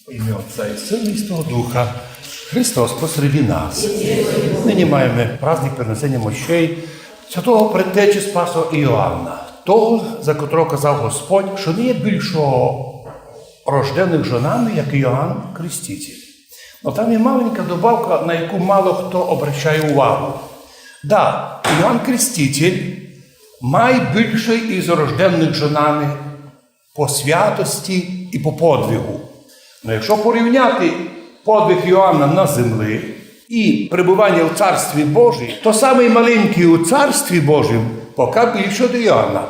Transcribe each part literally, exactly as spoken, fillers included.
Во имя Отца и Сына и Святого Духа. Христос посреди нас. Нині маєме праздник перенесеня мощей святого предтечі Спаса Іоанна, того, за котрого казав Господь, што не є більшого рожденых жонами, як Іоанн Креститель. Но там є маленька добавка, на яку мало хто обращає увагу. Да, Іоанн Креститель май більшый из рожденых жонами по святости и по подвигу. Но якщо порівняти подвиг Іоанна на земли и пребываня у Царстві Божім, то самый маленькый у Царстві Божім пока більшый од Іоанна,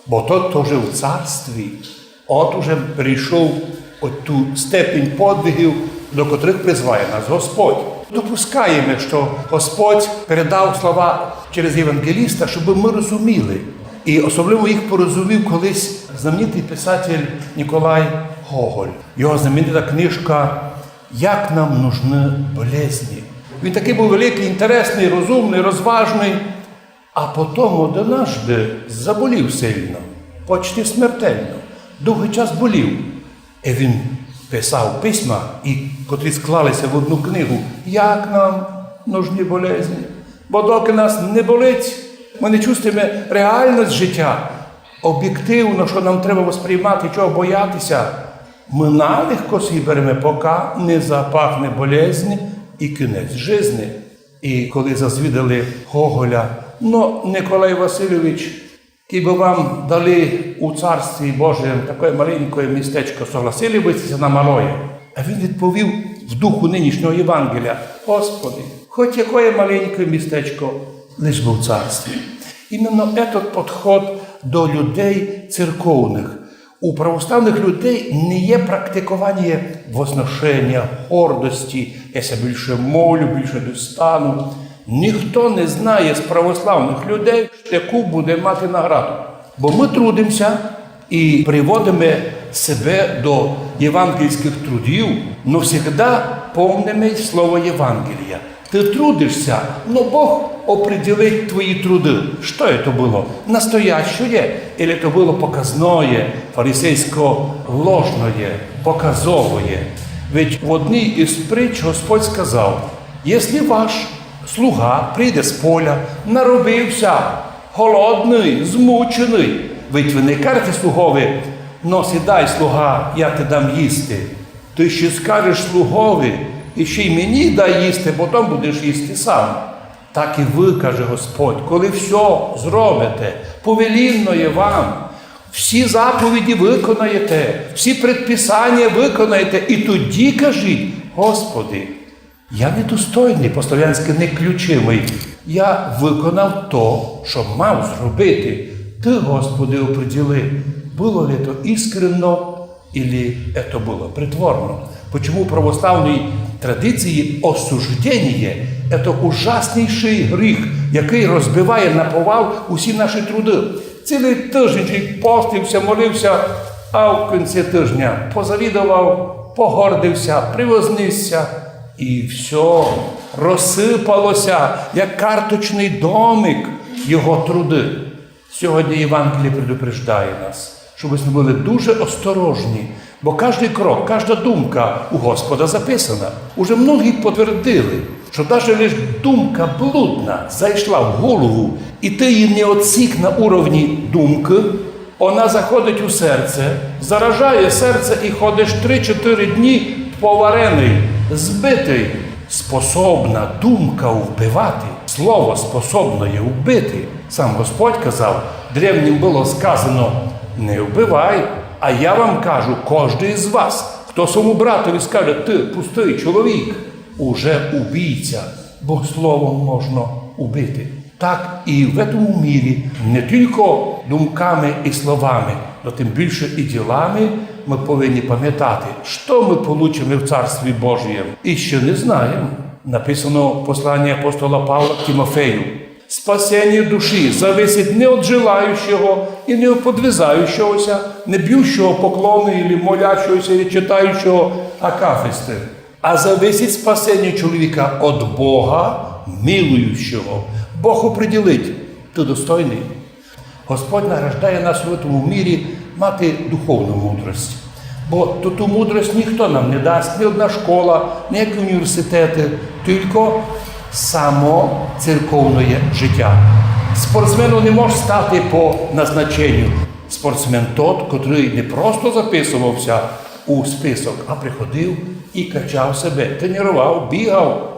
бо тот тоже у Царстві. От уже перейшов от ту степень подвигів, до котрых призыває нас Господь. Допускаєме, што Господь передав слова через євангеліста, щоб мы розуміли. И особливо їх порозумів колись знаменитый писатель Ніколай Гоголь. Його знаменита книжка «Як нам нужны болезні». Він такый быв великый, інтересный, розумный, розважный, а потом однажды заболів сильно, почти смертельно. Довгый час болів. И він писав письма, и котрі склали ся в одну книгу. Як нам нужны болезні? Бо доки нас не болить, мы не чувствуєме реальность життя, обєктивно, што нам треба восприймати, чого бояти ся. Мы налегко собі береме, пока не запахне болезнь и кінець жизни. И коли зазвідали Гоголя: «Но, Николай Васильович, кибы вам дали у Царстві Божім такоє маленькоє містечко, согласили бы сте ся на малоє?» А він відповів в духу нынішнього Євангелія: «Господи, хоть якоє маленькоє містечко, лиш бы в Царстві». Именно этот подход до людей церковных. У православных людей не є практикованя возношеня, гордости, «я ся більше молю, більше достану». Ніхто не знає з православных людей, яку буде мати награду. Бо мы трудимся и приводиме себе до євангельськых трудів, но всегда помниме й слово Євангелія. Ты трудишся, но Бог определить твої труды. Што это было? Настоящоє? Или это было показноє, фарисейско-ложноє, показовоє? Ведь в одній из притч Господь сказав: «Если ваш слуга прийде з поля, наробився, голодный, змученый, ведь вы не кажете слугови: „Но сідай, слуга, я ти дам їсти“. Ты ще скажеш слугови: „Іщи й мені дай їсти, бо там будеш їсти сам“». Так и вы, каже Господь, коли всьо зробите, повелінноє вам, всі заповіді виконаєте, всі предписаня виконаєте, и тоді кажіть: «Господи, я недостойный, по-славянськы неключимый. Я виконав то, што мав зробити. Ты, Господи, опреділи, было ли то искренно, или это было притворно». Почему в православній традиції осужденіє — это ужаснішый гріх, якый розбиває на повал усі наші труды. Цілый тыждень чоловік постився, молився, а в кінці тыжня позавідовав, погордився, привознісся, и всьо, розсыпалося, як карточный домик, його труды. Сьогодні Євангеліє предупреждає нас, щоб мы были дуже осторожні, бо каждый крок, кажда думка у Господа записана. Уже многі потвердили, што даже лиш думка блудна зайшла в голову, и ты її не отсік на уровні думкы, она заходить у серце, заражає серце и ходиш три-чотири дні повареный, збитый. Способна думка вбивати, слово способно є вбити. Сам Господь казав: «Древнім было сказано: „Не вбивай“, а я вам кажу, кождый из вас, хто свому братові скаже: „Ты пустый чоловік“, уже убійця, бо словом можна убити». Так и в этому мірі не тілько думками и словами, но тым більше и ділами мы повинні памятати, што мы получиме в Царстві Божієм, ище не знаєме. Написано в посланні апостола Павла к Тимофею: «Спасение души зависит не от желающего и не от подвязающегося, не бьющего поклоны или молящегося, или читающего акафисты, а зависит спасение человека от Бога, милующего». Бог определить, ты достойный. Господь награждає нас у этому мірі мати духовну мудрость. Бо ту, ту мудрость ніхто нам не дасть, ні одна школа, ніякі університеты, тілько само церковне життя. Спортсменом не мож стати по назначенню. Спортсмен тот, котрый не просто записувався у список, а приходив і качав себе, тренував, бігав.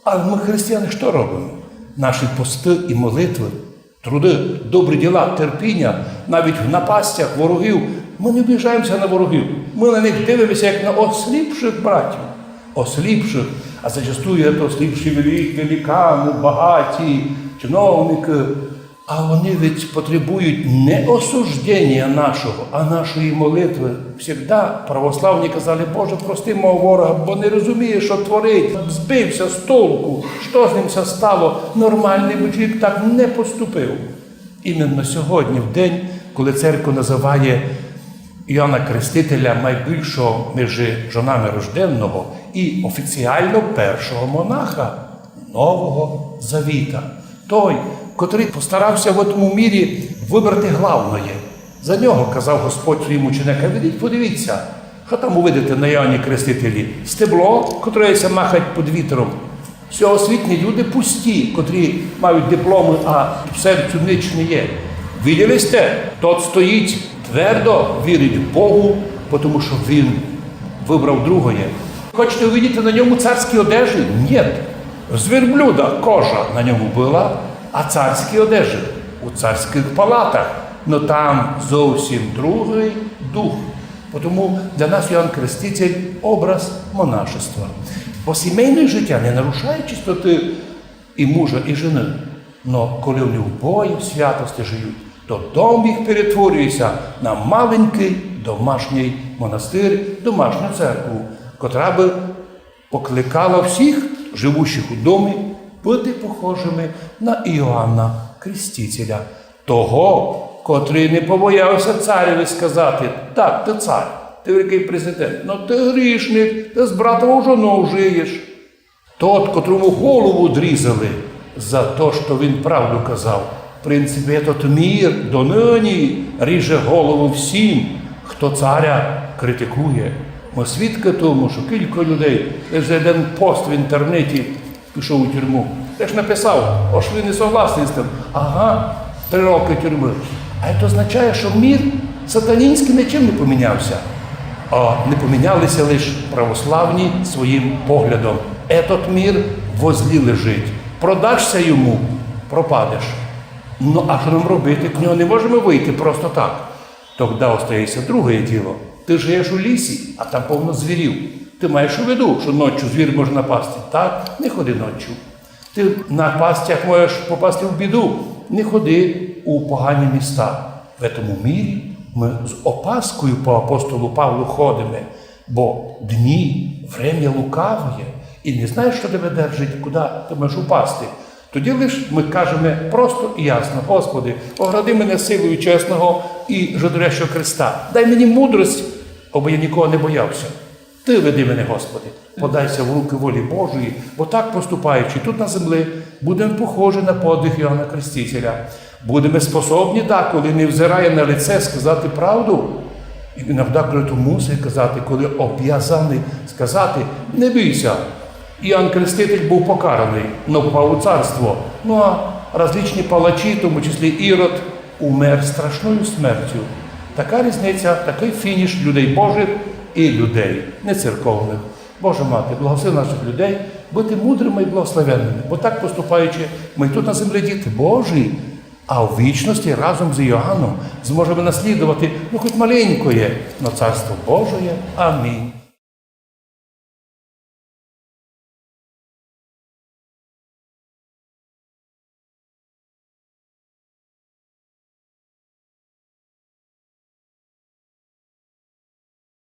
А мы, християни, што робиме? Наші посты і молитвы, труды, добрі діла, терпіня, навіть в напастях ворогів. Мы не обіжаємося на ворогів. Мы на них дивимося, як на осліпших братів. Осліпших. А зачастую це осліпші велі-, великаны, багаті, чиновникы. А вони ведь потребують не осуждення нашого, а нашої молитвы. Всегда православні казали: «Боже, прости мого ворога, бо не розуміє, што творить. Збився з толку. Што з ним ся стало? Нормалный бы чоловік так не поступив». Іменно сьогодні, в день, коли церква называє Іоанна Крестителя найбільшого межи жонами рожденного і офіціално першого монаха Нового Завіта. Той, котрый постарався в этому мірі выбрати главноє. За нього казав Господь своїм ученикам: «Ідіть, подивіться, што там увидите на Іоанні Крестителі? Стебло, котроє ся махать під вітром. Сьогосвітні люди пусті, котрі мають дипломы, а в серцю нич не є. Виділи сте? Тот стоїть, твердо вірить в Богу, потому што він выбрав другоє. Хочете увидіти на ньому царські одежі? Нєт. З верблюда кожа на ньому была, а царські одежі у царськых палатах. Но там зовсім другый дух». Потому для нас Іоанн Креститель — образ монашества. Бо сімейне життя не нарушає чистоты і мужа, і жены. Но коли вони вбоє в святости живуть, то дом їх перетворює ся на маленькый домашній монастырь, домашню церкву, котра бы покликала всіх живущих у домі быти похожыми на Іоанна Крестителя, того, котрый не побоявся цареві сказати: «Так, ты цар, ты великый президент, но ты грішник, ты з братовою жоною жиєш». Тот, котрому голову одрізали за то, што він правду казав. В принципі, этот мір доныні ріже голову всім, хто царя критикує. Мы свідкы тому, што кілько людей лише за єден пост в інтернеті пішов у тюрму. Лиш написав, ож він не согласный з тым. Ага, три рокы тюрмы. А це означає, што мір сатанінськый нічим не помінявся. А не поміняли ся лиш православні своїм поглядом. Этот мір возлі лежить. Продашся йому — пропадеш. Ну, а што нам робити? К нього не можеме выйти просто так. Тогда остає ся другоє діло. Ты жиєш у лісі, а там повно звірів. Ты маєш у виду, што ночу звір може напасти? Так, не ходи ночу. Ты на пастях можеш попасти в біду. Не ходи у погані міста. В этому мірі мы з опаскою по апостолу Павлу ходиме, бо дні, время лукавоє, і не знаєш, што тебе держить, куды ты можеш упасти. Тоді лиш мы кажеме просто і ясно: «Господи, огради мене силою чесного і жидарящого креста. Дай мені мудрость, абы я нікого не боявся. Ты веди мене, Господи». Подай ся в рукы волі Божої, бо так поступаючи тут на землі, будеме похожі на подвиг Іоанна Крестителя. Будеме способні деколи, не взирає на лице, сказати правду. І иногда, коли то мусить казати, коли обязаный сказати: «Не бійся, Іоанн Креститель быв покараный, но попав у царство». Ну а различні палачі, в тому числі Ірод, умер страшною смертю. Така різниця, такый фініш людей Божих і людей нецерковных. Божа Мати, благослови наших людей быти мудрыми і благословенными, бо так поступаючи, мы тут на землі діти Божі, а в вічности разом з Іоанном зможеме наслідовати, ну, хоть маленькоє, но Царство Божоє. Амінь.